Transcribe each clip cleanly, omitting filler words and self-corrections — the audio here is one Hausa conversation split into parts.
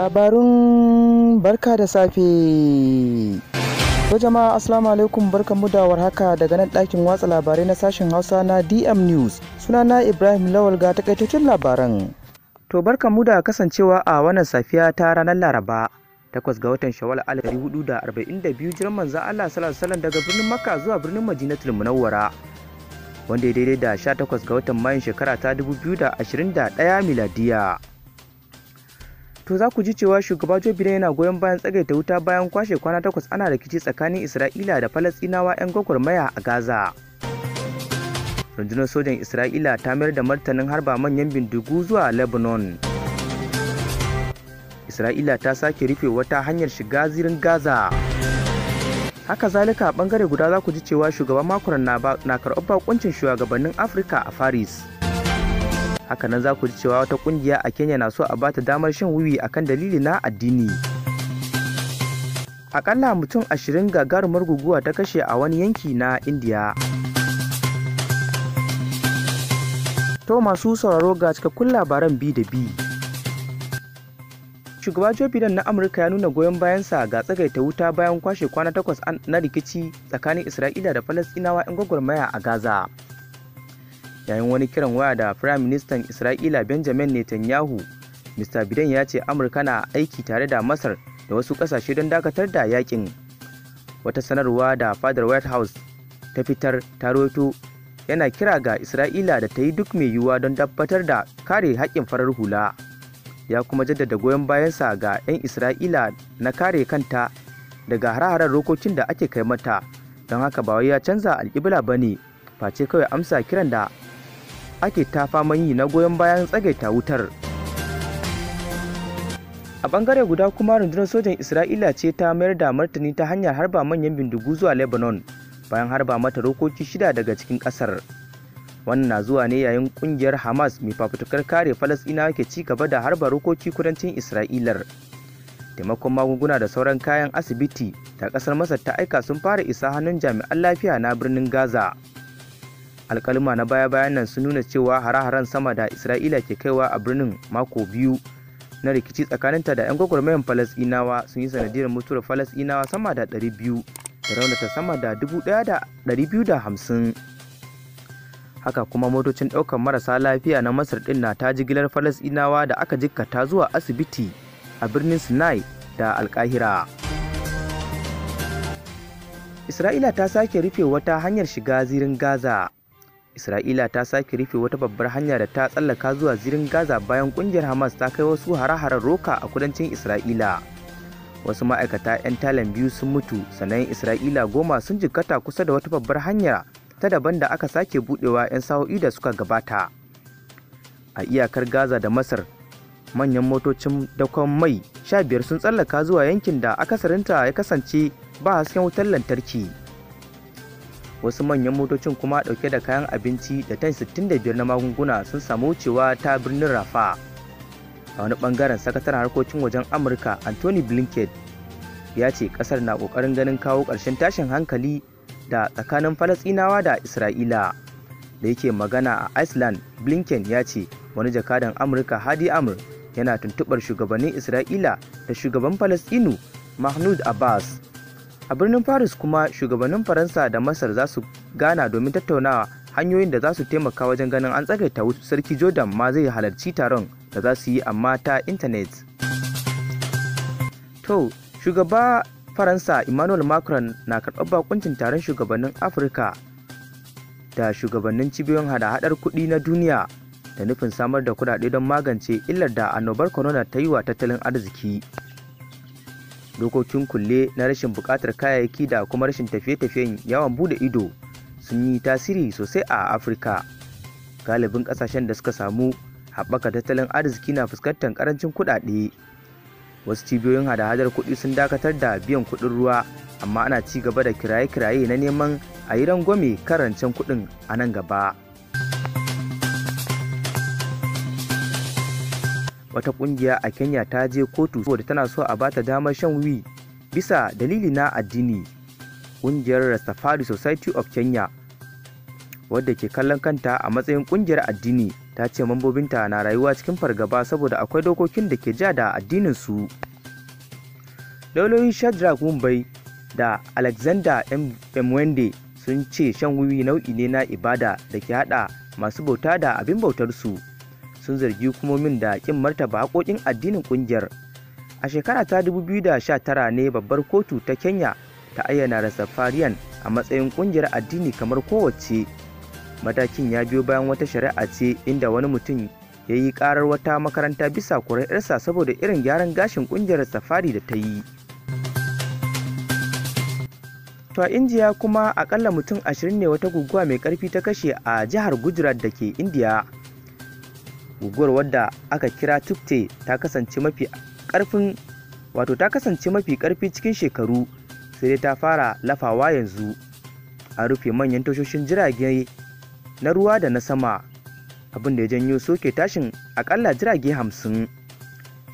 Labarun barka da safe. To jama'a, assalamu alaikum, barkanmu da warhaka daga nan ɗakin watsa labarai na sashen Hausa na DM News. Sunana Ibrahim Lawal, ga takaitaccen labaran. To barkanmu da kasancewa a wannan safiya ta ranar Laraba, 8 ga watan Shawwal 1442 jiran manzon Allah sallallahu alaihi wasallam daga birnin Makka zuwa birnin Madinatul Munawwara, wanda ya daidai da 18 ga watan Mayun shekara ta 2021 miladiya. To za ku ji cewa shugaba Joe Biden yana goyon bayan tsagaita wuta bayan kwashe kwana 8 ana rikici tsakanin Isra'ila da Falasɗinawa 'yan gwagwarmaya a Gaza. Rundunar sojan Isra'ila ta mayar da martanin harba manyan bindigu zuwa Lebanon. Isra'ila ta sake rufe wata hanyar shiga zirin Gaza. Haka zalika, a bangare guda za ku ji cewa shugaban Macron na karɓar bakuncin shugabannin Afirka a Paris. Hakanan za ku ji cewa wata kungiya a Kenya na so a bata damar shan wiwi akan dalili na addini. Akalla mutum 20 gagarumar guguwa ta kashe a wani yanki na India. To masu sauraro, ga cikakkun labaran bi da bi. Shugaba Joe Biden na Amurka ya nuna goyon bayansa ga tsagaita wuta bayan kwashe kwana 8 na rikici tsakanin Isra'ila da Falasɗinawa 'yan gwagwarmaya a Gaza. Yayin wani kiran waya da Firayim Ministan Isra'ila Benjamin Netanyahu, Mr. Biden ya ce Amurka na aiki tare da Masar da wasu kasashe don dakatar da yakin. Wata sanarwa da fadar White House ta fitar ta rawaito yana kira ga Isra'ila da ta yi duk mai yiwuwa don tabbatar da kare haƙƙin farar hula. Ya kuma jaddada goyon bayansa ga 'yan Isra'ila na kare kanta daga hare-haren rokokin da ake kai mata, don haka ba wai ya canza alƙibla ba ne, face kawai amsa kiran da ake ta faman yi na goyon bayan tsagaita wutar. A bangare guda kuma, rundunar sojan Isra'ila ce ta mayar da martani ta hanyar harba manyan bindigu zuwa Lebanon bayan harba mata rokoki shida daga cikin kasar. Wannan na zuwa ne yayin kungiyar Hamas mai fafutukar kare Falasɗinawa ke ci gaba da harba rokoki kudancin Isra'ilar. Taimakon magunguna da sauran kayan asibiti da kasar Masar ta aika sun fara isa hannun jami'an lafiya na birnin Gaza. Alkalima na baya-bayan nan sun nuna cewa hare-haren sama da Isra'ila ke kaiwa a birnin mako 2 na rikici tsakaninta da 'yan gwagwarmayan Falasɗinawa sun yi sanadiyar mutuwar Falasɗinawa sama da 200 da raunata sama da 1,250. Haka kuma motocin ɗaukar marasa lafiya na Masar ɗin na ta jigilar Falasɗinawa da aka jikkata zuwa asibiti a birnin Sinai da Alkahira. Isra'ila ta sake rufe wata hanyar shiga zirin Gaza. Isra'ila ta sake rufe wata babbar hanya da ta tsallaka zuwa zirin Gaza bayan kungiyar Hamas ta kai wasu hare-haren roka a kudancin Isra'ila. Wasu ma'aikata 'yan talan biyu sun mutu, sannan Isra'ila 10 sun jikkata kusa da wata babbar hanya ta daban da aka sake budewa 'yan sa'o'i da suka gabata. A iyakar Gaza da Masar, manyan motocin dakon mai 15 sun tsallaka zuwa yankin da akasarinta ya kasance ba hasken wutar lantarki. Wasu manyan motocin kuma dauke da kayan abinci da tan 65 na magunguna sun samu wucewa ta birnin Rafa. A wani bangaren, sakataren harkokin wajen Amurka Anthony Blinken ya ce kasar na kokarin ganin kawo ƙarshen tashin hankali da tsakanin Falasɗinawa da Isra'ila. Da yake magana a Iceland, Blinken ya ce wani jakadan Amurka, Hadi Amr, yana tuntuɓar shugabannin Isra'ila da shugaban Falasɗinu Mahmud Abbas. A birnin Paris kuma, shugabannin Faransa da Masar za su gana domin tattaunawa hanyoyin da za su taimaka wajen ganin an tsagaita. Sarki Jordan ma zai halarci taron da za su yi, amma ta intanet. To shugaba Faransa Emmanuel Macron na karɓar bakuncin taron shugabannin Afirka da shugabannin cibiyoyin hada-hadar kuɗi na duniya da nufin samar da kuɗaɗe don magance illar da annobar corona ta yi wa tattalin arziki. Dokokin kulle na rashin buƙatar kayayyaki da kuma rashin tafiye-tafiyen yawon bude ido sun yi tasiri sosai a Afirka. Galibin ƙasashen da suka samu haɓaka tattalin arziki na fuskantar ƙarancin kuɗaɗe. Wasu cibiyoyin hada-hadar kuɗi sun dakatar da biyan kuɗin ruwa, amma ana ci gaba da kiraye-kiraye na neman a yi rangwame kan rancen kuɗin a nan gaba. Wata kungiya a Kenya ta je kotu saboda tana so a bata damar shan wiwi bisa dalili na addini. Kungiyar Rastafari Society of Kenya, wadda ke kallon kanta a matsayin kungiyar addini, Ta ce mambobinta na rayuwa cikin fargaba saboda akwai dokokin da ke ja da addininsu. Lauyoyin Shadrack Mumbai da Alexander Mwende sun ce shan wiwi nau'i ne na ibada da ke hada masu bauta da abin bautarsu. Sun zargi hukumomin da kin martaba haƙoƙin addinin ƙungiyar. A shekara ta 2019 ne babbar kotu ta Kenya ta ayyana Rastafarian a matsayin ƙungiyar addini kamar kowace. Matakin ya biyo bayan wata shari'a ce inda wani mutum ya yi karar wata makaranta bisa kuri'arsa saboda irin gyaran gashin ƙungiyar Rastafari da ta yi. To a Indiya kuma, akalla mutum 20 ne wata guguwa mai karfi ta kashe a jihar Gujarat da ke Indiya. Guguwar, wadda aka kira Tukte, ta kasance mafi karfin, wato ta kasance mafi karfi cikin shekaru, sai dai ta fara lafawa yanzu. A rufe manyan tashoshin jirage na ruwa da na sama, abin da ya janyo soke tashin akalla jirage 50.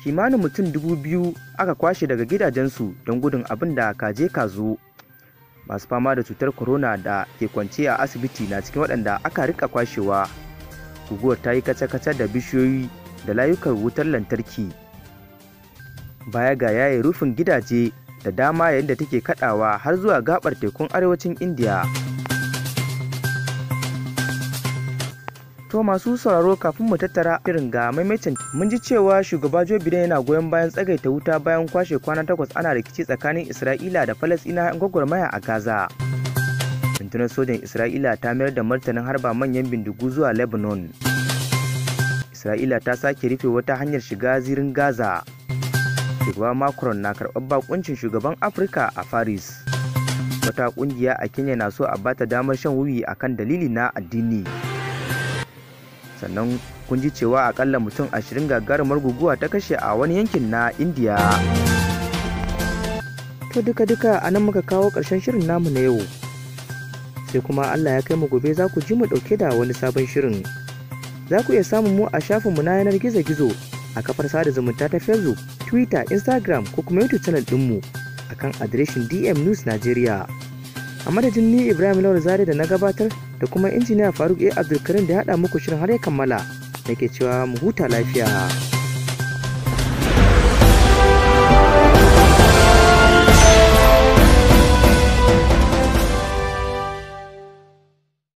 Kimanin mutum 2000 aka kwashe daga gidajensu don gudun abin da kaje ka zo. Masu fama da cutar corona da ke kwance a asibiti na cikin waɗanda aka rika kwashewa. Guguwar ta yi kace-kace da bishiyoyi da layukan wutar lantarki, baya ga yaye rufin gidaje da dama yayin da take kadawa har zuwa gabar tekun arewacin Indiya. To masu sauraro, kafin mu tattara irin ga maimaitin, mun ji cewa shugaba Joe Biden yana goyon bayan tsagaita wuta bayan kwashe kwana 8 ana rikici tsakanin Isra'ila da Falasɗina 'yan gwagwarmaya a Gaza. Rundunar sojan Isra'ila ta mayar da martanin harba manyan bindigu zuwa Lebanon. Isra'ila ta sake rufe wata hanyar shiga zirin Gaza. Shugaba Macron na karɓar bakuncin shugaban Afirka a Paris. Wata ƙungiya a Kenya na so a bata damar shan wiwi akan dalili na addini. Sannan kun ji cewa akalla mutum 20 gagarumar guguwa ta kashe a wani yankin na Indiya. To duka-duka a nan muka kawo ƙarshen shirin namu na yau. Sai kuma Allah ya kai mu gobe, za ku ji mu ɗauke da wani sabon shirin. Za ku iya samun mu a shafinmu na yanar gizo-gizo a kafar sada zumunta ta Facebook, Twitter, Instagram ko kuma YouTube channel ɗinmu akan adireshin DM News Nigeria. A madadin ni Ibrahim Lawal Zare da na gabatar da kuma injiniya Faruk A. Abdulkarim da ya haɗa muku shirin har ya kammala, nake cewa mu huta lafiya.